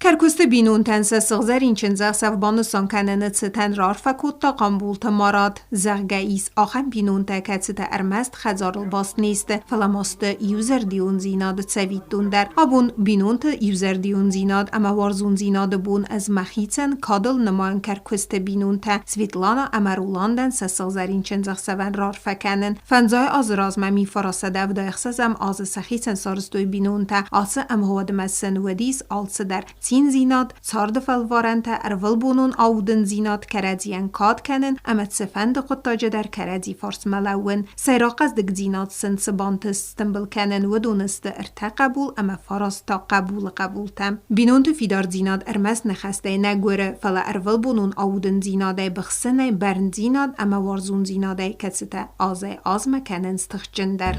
Кӕркуысты бинонтӕн сӕ сыгъзӕрин чындзӕхсӕв банысан кӕныны цытӕн раарфӕ кодта Хъамбулты Марат, зӕгъгӕ, ис ахӕм бинонтӕ, кӕцытӕ ӕрмӕст хӕдзарыл баст не сты, фӕлӕ ма сты иузӕрдиондзинады цӕвиттон дӕр. Абон бинонты иузӕрдиондзинад ӕмӕ уарзондзинады бон ӕз мӕхицӕн кадыл нымайын Кӕркуысты бинонтӕ Светлана ӕмӕ Роландӕн сӕ сыгъзӕрин чындзӕхсӕвӕн раарфӕ кӕнын. Фӕндзай азы размӕ 1976 азы сӕхицӕн сарӕзтой бинонтӕ. Ацы ӕмгъуыдмӕ сын уыдис алцыдӕр: циндзинад, царды фӕлварӕнтӕ, ӕрвылбонон аудындзинад, кӕрӕдзийӕн кад кӕнын ӕмӕ цыфӕнды хъуыддаджы дӕр кӕрӕдзи фарсмӕ лӕууын. Сӕйраг хъӕздыгдзинад сын цы бантыст стымбыл кӕнын, уыдон сты ӕртӕ хъӕбул ӕмӕ фараст та хъӕбулы хъӕбултӕ. Бинонты фидардзинад ӕрмӕст ныхӕстӕй нӕ гуыры, фӕлӕ ӕрвылбонон аудындзинадӕй, быхсынӕй, бӕрндзинад ӕмӕ уарзондзинадӕй, кӕцытӕ азӕй-азмӕ кӕнынц тыхджындӕр.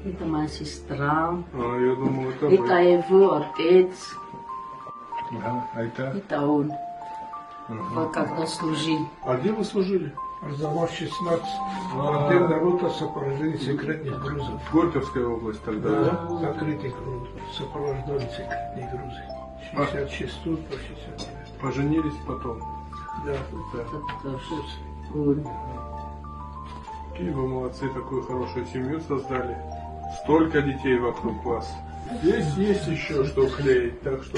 Это моя сестра. А, я думал, это Это его отец. Ага, а это? Это он. Угу. Когда служил. А где вы служили? Арзамас 16. Отдельная рота сопровождения секретных грузов. Горьковская область тогда, да? Да, закрытый груз. Сопровождали секретные грузы. 66 по 69. Поженились потом? Да. Да. Это тоже он. Какие вы молодцы, такую хорошую семью создали. Столько детей вокруг вас. Здесь есть еще что клеить, так что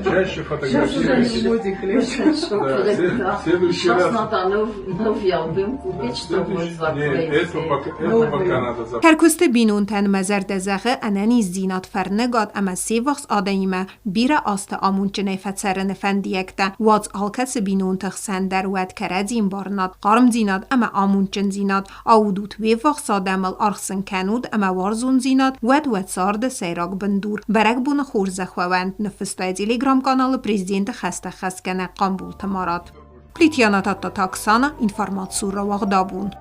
чаще фотографируйтесь. Да, следующий Сейчас раз. надо новый альбом купить, чтобы Нет, это пока, это пока надо забыть. Кӕркуысты бинонтӕн мӕ зӕрдӕ зӕгъы ӕнӕниздзинад, фӕрныгад ӕмӕ се ввахс адӕмимӕ бирӕ азты амондджынӕй фӕцӕрыны фӕндиӕгтӕ. Уадз алкӕцы бинонты хсӕн дӕр уӕд кӕрӕдзи ӕмбарынад, хъармдзинад ӕмӕ амондджындзинад. Аудут уе ввахс адӕмыл, аргъ сын кӕнут ӕмӕ уарзондзинад уӕд уӕ царды сӕйраг бындур. Бӕрӕгбоны хорзӕх уӕ уӕнт, ныффыста телеграм-каналы президенты хӕстӕ хӕсгӕнӕг Хъамбулты Марат. Плитьяна Таттаты Оксана, информацийы рауагъдабон.